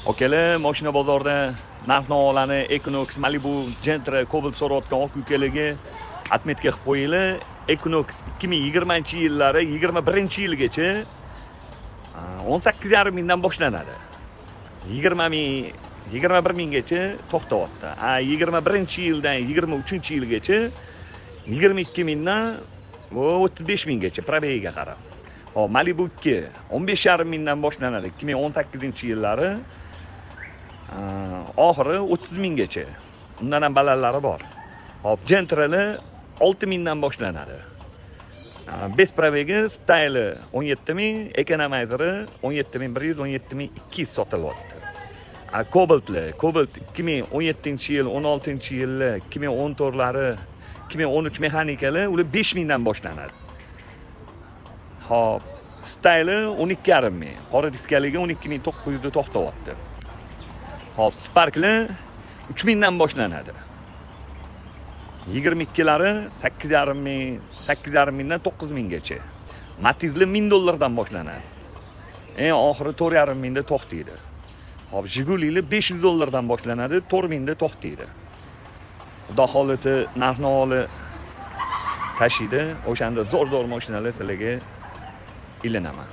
Akalar, mashina bozorida narx navolarni Equinox, Malibu, Gentra, Cobalt so'rayotgan aka ukalarga отметка qilib qo'yinglar. Equinox 2020 yillari, 21 yilgacha 18,5 mingdan boshlanadi. 20 ming, 21 minggacha to'xtayapti. A 21 yildan 23 yilgacha 22 mingdan 35 minggacha, пробег iga qarab. Hop, Malibu 2 15,5 mingdan boshlanadi 2018 yillari, oxiri 30 minggacha. Undan ham balandlari bor. Hop, Gentrali 6 mingdan boshlanadi. Без пробег i Style 17 ming, Economizeri 17 100, 17 200 sotilyapti. Cobaltli, Cobalt 2017 yil, 16 yilli, 2014lari, 2013 mexanikali, ular 5 mingdan boshlanadi. Hop, Style 12,5 ming, qora diskaligi 12 900 da to'xtayapti. Hop, Sparkli 3 mingdan boshlanadi. 22lari 8,5 ming, 8,5 mingdan 9 minggacha. Matizli 1000 dollardan boshlanadi. Eng oxiri 4,5 mingda to'xtaydi. Hop, Jigulili 500 dollardan boshlanadi, 4 mingda to'xtaydi. Xudo xohlasa, narx navoli tashiydi. O'shanda zo'r zo'r mashinalar sizlarga ilinaman.